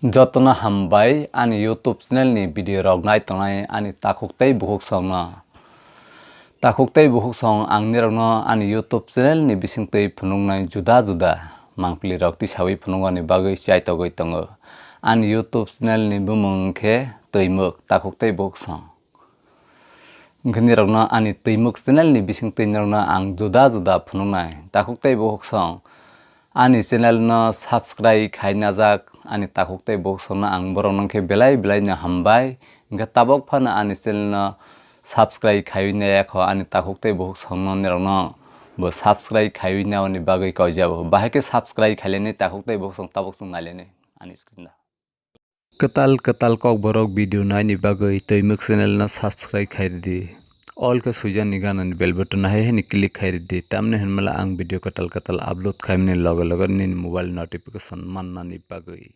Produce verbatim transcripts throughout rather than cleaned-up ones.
Jotono hambai ani YouTube channel ni video rok nai tongnai ani takhuk tei bukhuk songno. Takhuk tei bukhuk song ang nirokno ani YouTube channel ni bisingtwi phunuknai juda juda mangpili rok tisawi phunuknani bagwi chaitogwi tongo. Ani YouTube channel ni bumung khe Twimwk Takhuk tei Bukhuk Song. Hwnkhe nirokno ani Twimwk channel ni bisingtwi nirokno ang juda juda phunuknai takhuk tei bukhuk song. Ani channel no subscribe khaina jak ani takhuk tei bukhuk song no ang borok no khe belai belai no hambai. Hwnkhe tabok phano ani channel no subscribe khaiwi nai yakho ani takhuk tei bukhuk song no nirokno bo subscribe khaiwi naini bagwi kaijabo. Bahai khe subscribe khailainai takhuk tei bukhuk song tabok chwng nailainai ani screen o. Kwtal kwtal kokborok video naini bagwi Twimwk channel no subscribe khai rwdi. All khe swijani ganani bell button hai hai ni click khai rwdi. Tamni hwnmala ang video kwtal kwtal upload khaimani loge loge nini mobile notification mannani bagwi.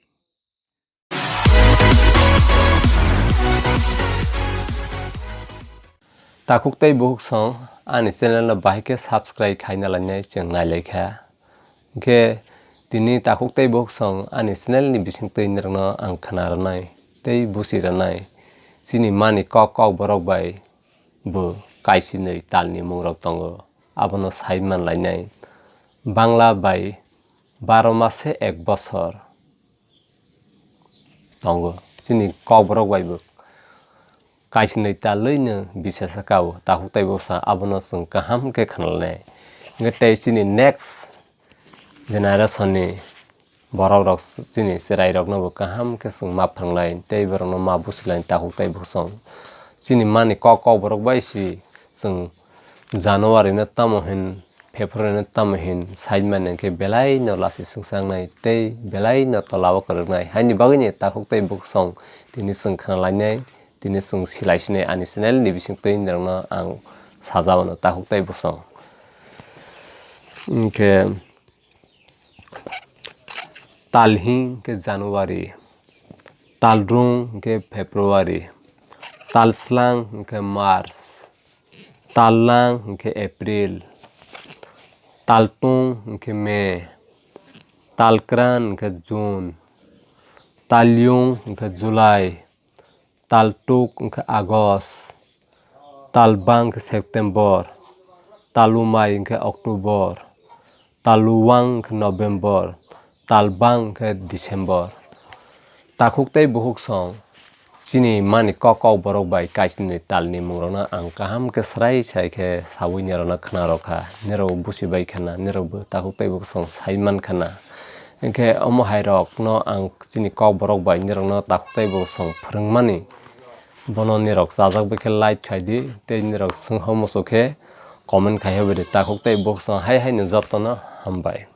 Takhuk tei bukhuk song ani channel no bahai khe subscribe khaina lainai chwng nailaikha. Hwnkhe tini takhuk tei bukhuk song ani channel ni bisingtwi nirokno ang khna rwnai tei buchi rwnai. Chini mani kok kokborok bai bo kaisinwi talni mungrok tongo, abono sai manlainai. Bangla bai baro mase ek bosor tongo. Chini kokborok bai bo kaisinwi talwi no bisasa kao takhuk tei bukhuk song abono chwng kaham khe khnalanai. Hwnkhe tei chini next generation ni borok rok chini chwrai rok no bo kaham khe chwng ma phrwnglai tei borok no ma buchilai takhuk tei bukhuk song. Chini mani kok kokborok bai si chwng January no tamo hin February no tamo hin sai manya khe belai no lasi swngchangnai tei belai no tola o kwrwknai. Haini bagwi ni takhuk tei bukhuk song tini chwng khna lainai, tini chwng silai sinai ani channel ni bisingtwi nirokno ang sajao no takhuk tei bukhuk song. Hwnkhe tal hing khe January, tal rung khe February, tal slang khe March, tal lang hwnkhe April, tal tung hwnkhe May, tal kran hwnkhe June, tal yung hwnkhe July, tal tuk hwnkhe August, tal bang hwnkhe September, tal umai hwnkhe October, tal uwang hwnkhe November, tal bang hwnkhe December. Takhuk tei bukhuk song chini mani kok kokborok bai kaisinwi talni mungrokno ang kaham khe srai srai khe saui nirokno khna rwkha. Nirok busi bai khana, nirok bo takhuk tei bukhuk song sai man khana. Hwnkhe omo hai rokno ang chini kokborok bai nirokno takhuk tei bukhuk song phwrwngmani bono nirok chajak bai khe like khai di tei nirok swngha muchuk khe comment khai hobai di. Takhuk tei bukhuk song hai hai no jotono hambai.